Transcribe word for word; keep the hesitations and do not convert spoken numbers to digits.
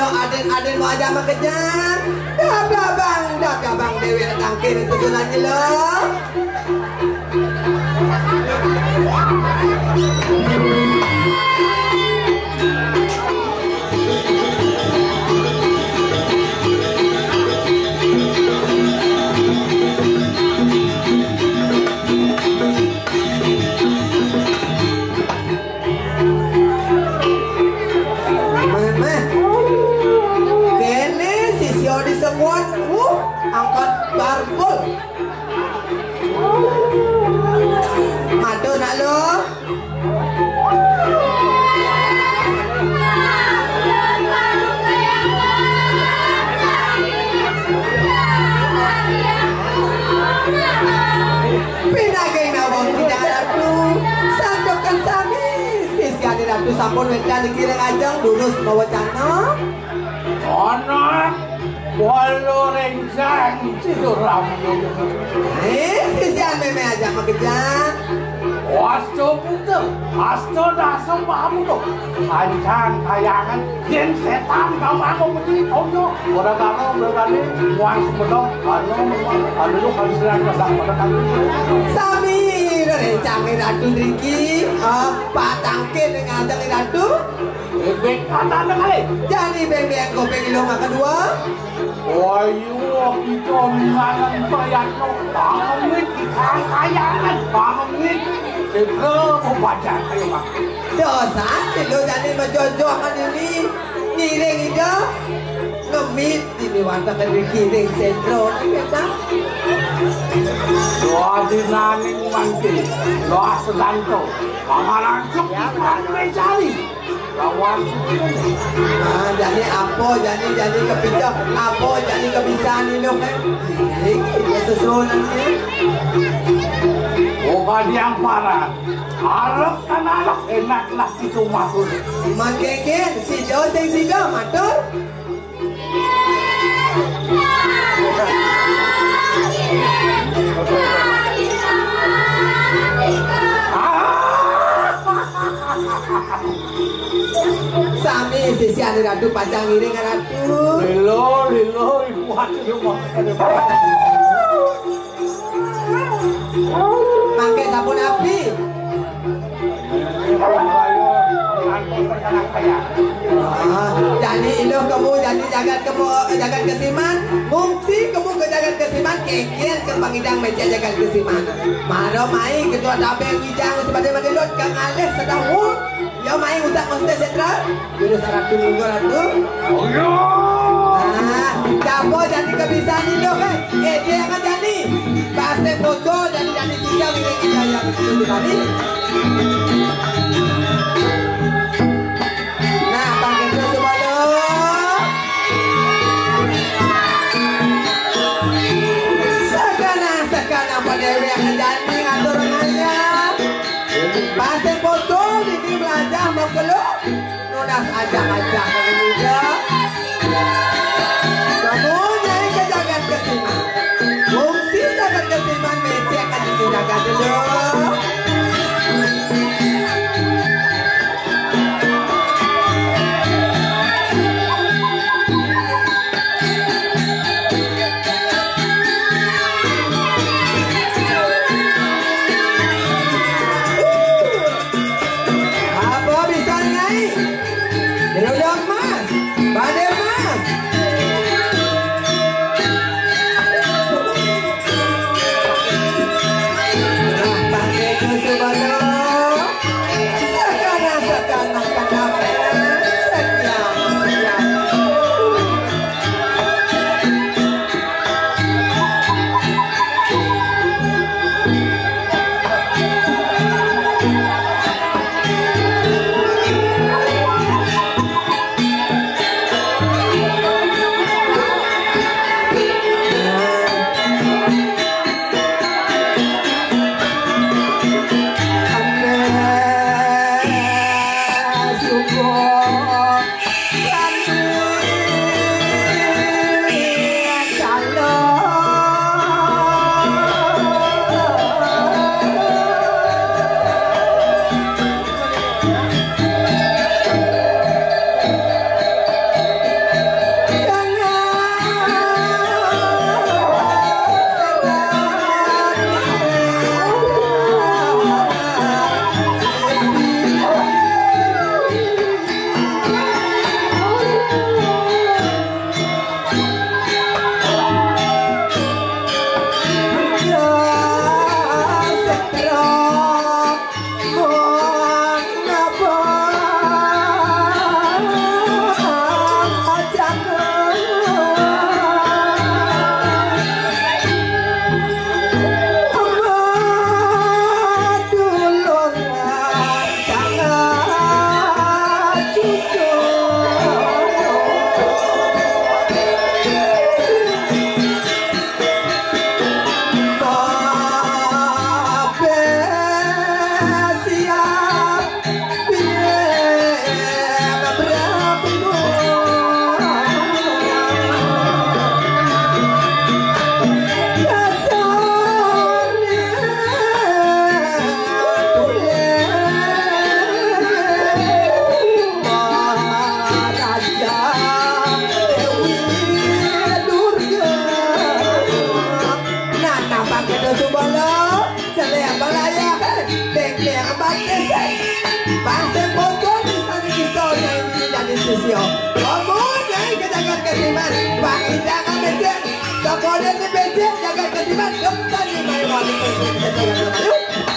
Aden-aden mau aja makejang. Dap abang, dap abang dewe datang kiri susunan nyelo. Meh, meh. Kene sisio di semua, uh, angkat barbul. Madu nak lo. Pinagay nawang tidak ratu, santokan sami. Sisian ratu sampun wetan dikiring ajeng durus mawacana. Ana, wala rencang Siduramna. Eh, sisian meme aja makejang. Wasta Buddha, asta dasa Mahabuddha. Ancang kayangan yen setan kamang mesti tonyo. Ora karo berkane muang sebedong, anu, anu, lu kan sedang kesang pada kami. Sami rencang ratu niki, ah, patangke ning ajeng ratu. Bebek katane kali. Jani beng-beng kopeng ilung kedua. Ayo kita mangan bayatno. Pamit ikan kayangan. Pamit. Sega membaca ayo mak. Dosa lo jani majojohan ini. Ngiring ida. Ngemit ini warteg dikiring sentro. Kita. Doa dinaning mangke. Doa sedanto. Pangarancuk. Cari. Lawan. Ah, jani apa, jani, jani kepincut, apa, jani kebisan hidup, eh. Iki, ya, susunan, eh. Obat yang parah. Arep kan arep, enaklah itu matur. Mangke, sida sing sida matur. Sami sisian Ratu pacang ngiring Ratu. Lilo, lilo, ibu hati lu mau. Mangke sapunapi? Ah, jani iluh kemu, jani jagat kemu, jagat Kesiman, ngungsi kemu ke jagat Kesiman, kekian ke pangidang mecek jagat Kesiman. Maro mai ketua tabeng ngidang sebade madelut kang alih sedang wul. Yo mai usak mesti setra. Juru saratu minggu ratu. Oh iya. Ah, japo jani kebisan iluh, eh. Eh, dia yang jani. Bahasa bocor dan jani tiga bila kita yang betul tadi. Nah, pakai terus kembali. Sakana, sakana pada yang jani ngatur aja. Bahasa bocor ini belajar mau keluar. Nunas ajak-ajak kami juga. Kamu nyai ke jagat Kesiman. Fungsi jagat Kesiman mecek kan di jagat dulu. Apa bisa nyai? Geruduk mas, badir mas. Nah, pakai ke sebana. Sakana, sakana, sakana. Sekian, sekian. Sisyo. Amun nyai ka jagat kasiman, Pak Ida ka becek. Sakola ni becek jagat kasiman, dokter ni main wali. Kita jagat kasiman. Yuk.